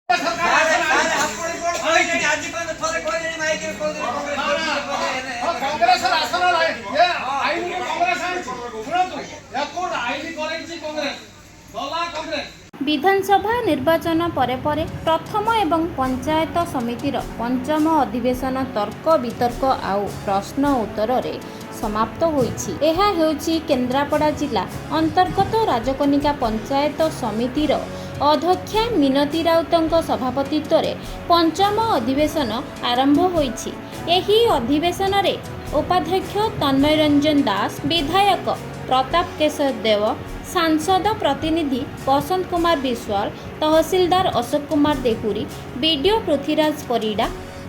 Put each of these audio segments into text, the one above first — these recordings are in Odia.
ଆଜି ପର୍ଯ୍ୟନ୍ତ ଥରେ କହିଲେଣି, ମାଇକିରେ କହୁଥିଲେ କଂଗ୍ରେସ। ହଁ, କଂଗ୍ରେସର ଆସନ ଏ ଆଇନକୁ କଂଗ୍ରେସ ଆଣିଛି। ଶୁଣନ୍ତୁ, ୟାକୁ ଆଇନ କରେଇଛି କଂଗ୍ରେସ, ଗଲା କଂଗ୍ରେସ। ବିଧାନସଭା ନିର୍ବାଚନ ପରେ ପରେ ପ୍ରଥମ ଏବଂ ପଞ୍ଚାୟତ ସମିତିର ପଞ୍ଚମ ଅଧିବେଶନ ତର୍କ ବିତର୍କ ଆଉ ପ୍ରଶ୍ନ ଉତ୍ତରରେ ସମାପ୍ତ ହୋଇଛି। ଏହା ହେଉଛି କେନ୍ଦ୍ରାପଡ଼ା ଜିଲ୍ଲା ଅନ୍ତର୍ଗତ ରାଜକନିକା ପଞ୍ଚାୟତ ସମିତିର ଅଧ୍ୟକ୍ଷା ମିନତୀ ରାଉତଙ୍କ ସଭାପତିତ୍ୱରେ ପଞ୍ଚମ ଅଧିବେଶନ ଆରମ୍ଭ ହୋଇଛି। ଏହି ଅଧିବେଶନରେ ଉପାଧ୍ୟକ୍ଷ ତନ୍ମୟ ରଞ୍ଜନ ଦାସ, ବିଧାୟକ ପ୍ରତାପ କେଶରୀ ଦେବ, ସାଂସଦ ପ୍ରତିନିଧି ବସନ୍ତ କୁମାର ବିଶ୍ୱାଳ, ତହସିଲଦାର ଅଶୋକ କୁମାର ଦେହୁରୀ, ବିଡିଓ ପୃଥ୍ୱୀରାଜ ପରିଡ଼ା,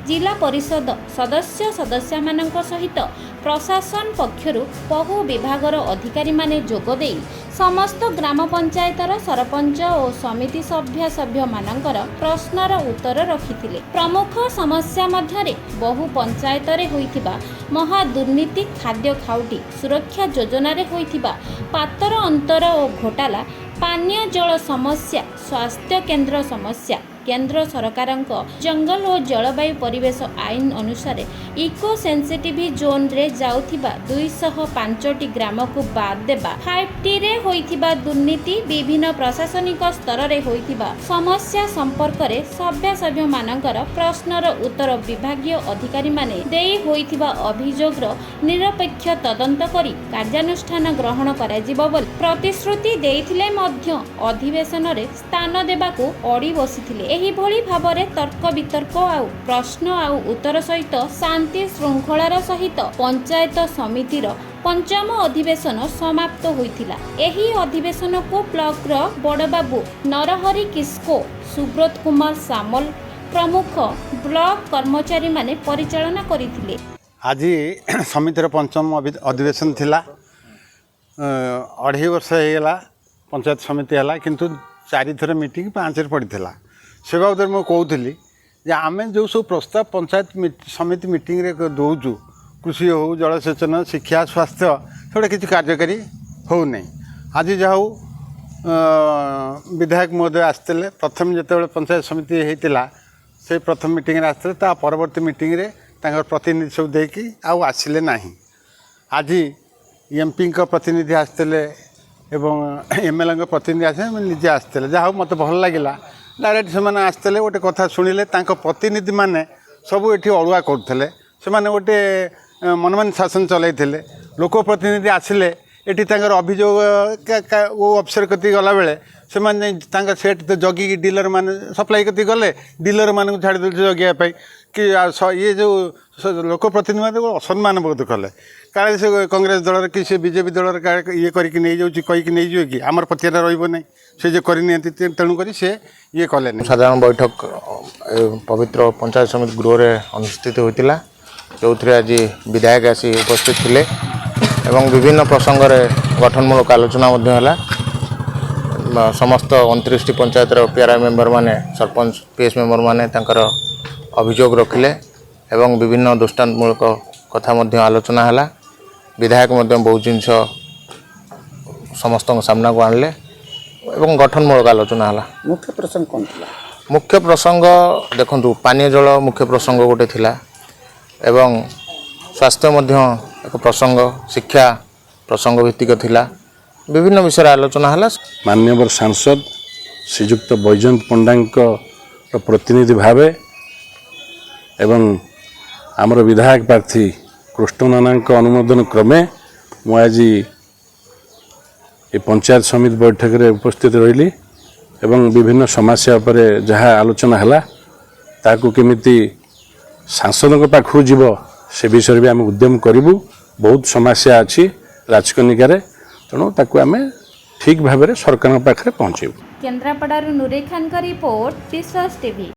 ଜିଲ୍ଲା ପରିଷଦ ସଦସ୍ୟ ସଦସ୍ୟାମାନଙ୍କ ସହିତ ପ୍ରଶାସନ ପକ୍ଷରୁ ବହୁ ବିଭାଗର ଅଧିକାରୀମାନେ ଯୋଗଦେଇ ସମସ୍ତ ଗ୍ରାମ ପଞ୍ଚାୟତର ସରପଞ୍ଚ ଓ ସମିତି ସଭ୍ୟ ସଭ୍ୟମାନଙ୍କର ପ୍ରଶ୍ନର ଉତ୍ତର ରଖିଥିଲେ। ପ୍ରମୁଖ ସମସ୍ୟା ମଧ୍ୟରେ ବହୁ ପଞ୍ଚାୟତରେ ହୋଇଥିବା ମହାଦୁର୍ନୀତି, ଖାଦ୍ୟ ଖାଉଟି ସୁରକ୍ଷା ଯୋଜନାରେ ହୋଇଥିବା ପାତର ଅନ୍ତର ଓ ଘୋଟାଲା, ପାନୀୟ ଜଳ ସମସ୍ୟା, ସ୍ୱାସ୍ଥ୍ୟ କେନ୍ଦ୍ର ସମସ୍ୟା, କେନ୍ଦ୍ର ସରକାରଙ୍କ ଜଙ୍ଗଲ ଓ ଜଳବାୟୁ ପରିବେଶ ଆଇନ ଅନୁସାରେ ଇକୋ ସେନ୍ସିଟିଭ୍ ଜୋନ୍ରେ ଯାଉଥିବା 205ଟି ଗ୍ରାମକୁ ବାଦ୍ ଦେବା, 5Tରେ ହୋଇଥିବା ଦୁର୍ନୀତି, ବିଭିନ୍ନ ପ୍ରଶାସନିକ ସ୍ତରରେ ହୋଇଥିବା ସମସ୍ୟା ସମ୍ପର୍କରେ ସଭ୍ୟସଭ୍ୟମାନଙ୍କର ପ୍ରଶ୍ନର ଉତ୍ତର ବିଭାଗୀୟ ଅଧିକାରୀମାନେ ଦେଇ ହୋଇଥିବା ଅଭିଯୋଗର ନିରପେକ୍ଷ ତଦନ୍ତ କରି କାର୍ଯ୍ୟାନୁଷ୍ଠାନ ଗ୍ରହଣ କରାଯିବ ବୋଲି ପ୍ରତିଶ୍ରୁତି ଦେଇଥିଲେ ମଧ୍ୟ ଅଧିବେଶନରେ ସ୍ଥାନ ଦେବାକୁ ଅଡ଼ି ବସିଥିଲେ। ଏହିଭଳି ଭାବରେ ତର୍କ ବିତର୍କ ଆଉ ପ୍ରଶ୍ନ ଆଉ ଉତ୍ତର ସହିତ ଶାନ୍ତି ଶୃଙ୍ଖଳାର ସହିତ ପଞ୍ଚାୟତ ସମିତିର ପଞ୍ଚମ ଅଧିବେଶନ ସମାପ୍ତ ହୋଇଥିଲା। ଏହି ଅଧିବେଶନକୁ ବ୍ଲକର ବଡ଼ବାବୁ ନରହରି କିସ୍କୋ, ସୁବ୍ରତ କୁମାର ସାମଲ ପ୍ରମୁଖ ବ୍ଲକ କର୍ମଚାରୀମାନେ ପରିଚାଳନା କରିଥିଲେ। ଆଜି ସମିତିର ପଞ୍ଚମ ଅଧିବେଶନ ଥିଲା। 2.5 ବର୍ଷ ହେଇଗଲା ପଞ୍ଚାୟତ ସମିତି ହେଲା, କିନ୍ତୁ ଚାରିଥର ମିଟିଂ ପାଞ୍ଚରେ ପଡ଼ିଥିଲା। ସେ ବାବଦରେ ମୁଁ କହୁଥିଲି ଯେ ଆମେ ଯେଉଁ ସବୁ ପ୍ରସ୍ତାବ ପଞ୍ଚାୟତ ସମିତି ମିଟିଂରେ ଦେଉଛୁ, କୃଷି ହେଉ, ଜଳସେଚନ, ଶିକ୍ଷା, ସ୍ୱାସ୍ଥ୍ୟ, ସେଗୁଡ଼ା କିଛି କାର୍ଯ୍ୟକାରୀ ହେଉନାହିଁ। ଆଜି ଯାହା ହଉ, ବିଧାୟକ ମହୋଦୟ ଆସିଥିଲେ। ପ୍ରଥମେ ଯେତେବେଳେ ପଞ୍ଚାୟତ ସମିତି ହେଇଥିଲା, ସେ ପ୍ରଥମ ମିଟିଂରେ ଆସିଥିଲେ। ତା ପରବର୍ତ୍ତୀ ମିଟିଂରେ ତାଙ୍କର ପ୍ରତିନିଧି ସବୁ ଦେଇକି ଆଉ ଆସିଲେ ନାହିଁ। ଆଜି ଏମ୍ପିଙ୍କ ପ୍ରତିନିଧି ଆସିଥିଲେ ଏବଂ ଏମ୍ଏଲ୍ଏଙ୍କ ପ୍ରତିନିଧି ଆସିଲେ, ନିଜେ ଆସିଥିଲେ। ଯାହା ହଉ, ମୋତେ ଭଲ ଲାଗିଲା। ଡାଇରେକ୍ଟ ସେମାନେ ଆସିଥିଲେ, ଗୋଟେ କଥା ଶୁଣିଲେ। ତାଙ୍କ ପ୍ରତିନିଧିମାନେ ସବୁ ଏଠି ଅଡ଼ୁଆ କରୁଥିଲେ। ସେମାନେ ଗୋଟେ ମନମାନି ଶାସନ ଚଲାଇଥିଲେ। ଲୋକ ପ୍ରତିନିଧି ଆସିଲେ ଏଠି ତାଙ୍କର ଅଭିଯୋଗ ଓ ଅଫିସର କତିକି ଗଲାବେଳେ ସେମାନେ ଯାଇ ତାଙ୍କ ସେଟ୍ ତ ଜଗିକି ଡିଲର ମାନେ ସପ୍ଲାଇ କତିକି ଗଲେ, ଡିଲର ମାନଙ୍କୁ ଛାଡ଼ି ଦେଉଥିଲେ ଜଗିବା ପାଇଁ କି। ଆଉ ଇଏ ଯେଉଁ ଲୋକ ପ୍ରତିନିଧି ଅସମ୍ମାନ ବୋଧ କଲେ, କାଳେ ସେ କଂଗ୍ରେସ ଦଳର କି ସେ ବିଜେପି ଦଳର କାଳେ ଇଏ କରିକି ନେଇଯାଉଛି, କହିକି ନେଇଯିବ କି, ଆମର ପତିଆରା ରହିବ ନାହିଁ, ସେ ଯେ କରିନିଅନ୍ତି। ତେଣୁକରି ସେ ଇଏ କଲେନି। ସାଧାରଣ ବୈଠକ ଏ ପବିତ୍ର ପଞ୍ଚାୟତ ସମିତି ଗୃହରେ ଅନୁଷ୍ଠିତ ହୋଇଥିଲା, ଯେଉଁଥିରେ ଆଜି ବିଧାୟକ ଆସି ଉପସ୍ଥିତ ଥିଲେ ଏବଂ ବିଭିନ୍ନ ପ୍ରସଙ୍ଗରେ ଗଠନମୂଳକ ଆଲୋଚନା ମଧ୍ୟ ହେଲା। ସମସ୍ତ 29ଟି ପଞ୍ଚାୟତର ପିଆର୍ଆଇ ମେମ୍ବରମାନେ, ସରପଞ୍ଚ, ପିଏସ୍ ମେମ୍ବରମାନେ ତାଙ୍କର ଅଭିଯୋଗ ରଖିଲେ ଏବଂ ବିଭିନ୍ନ ଦୃଷ୍ଟାନ୍ତମୂଳକ କଥା ମଧ୍ୟ ଆଲୋଚନା ହେଲା। ବିଧାୟକ ମଧ୍ୟ ବହୁତ ଜିନିଷ ସମସ୍ତଙ୍କ ସାମ୍ନାକୁ ଆଣିଲେ ଏବଂ ଗଠନମୂଳକ ଆଲୋଚନା ହେଲା। ମୁଖ୍ୟ ପ୍ରସଙ୍ଗ କ'ଣ ଥିଲା? ମୁଖ୍ୟ ପ୍ରସଙ୍ଗ ଦେଖନ୍ତୁ, ପାନୀୟ ଜଳ ମୁଖ୍ୟ ପ୍ରସଙ୍ଗ ଗୋଟେ ଥିଲା ଏବଂ ସ୍ୱାସ୍ଥ୍ୟ ମଧ୍ୟ ଏକ ପ୍ରସଙ୍ଗ, ଶିକ୍ଷା ପ୍ରସଙ୍ଗ ଭିତ୍ତିକ ଥିଲା। ବିଭିନ୍ନ ବିଷୟରେ ଆଲୋଚନା ହେଲା। ମାନ୍ୟବର ସାଂସଦ ଶ୍ରୀଯୁକ୍ତ ବୈଜୟନ୍ତ ପଣ୍ଡାଙ୍କର ପ୍ରତିନିଧି ଭାବେ ଏବଂ ଆମର ବିଧାୟକ ପ୍ରାର୍ଥୀ କୃଷ୍ଣ ନନାଙ୍କ ଅନୁମୋଦନ କ୍ରମେ ମୁଁ ଆଜି ଏ ପଞ୍ଚାୟତ ସମିତି ବୈଠକରେ ଉପସ୍ଥିତ ରହିଲି ଏବଂ ବିଭିନ୍ନ ସମସ୍ୟା ଉପରେ ଯାହା ଆଲୋଚନା ହେଲା, ତାକୁ କେମିତି ସାଂସଦଙ୍କ ପାଖକୁ ଯିବ, ସେ ବିଷୟରେ ବି ଆମେ ଉଦ୍ୟମ କରିବୁ। ବହୁତ ସମସ୍ୟା ଅଛି ରାଜକନିକାରେ, ତେଣୁ ତାକୁ ଆମେ ଠିକ୍ ଭାବରେ ସରକାରଙ୍କ ପାଖରେ ପହଞ୍ଚାଇବୁ। କେନ୍ଦ୍ରାପଡ଼ାରୁ ନୁରେ ଖାନଙ୍କ ରିପୋର୍ଟ, ବିଶ୍ୱାସ ଟିଭି।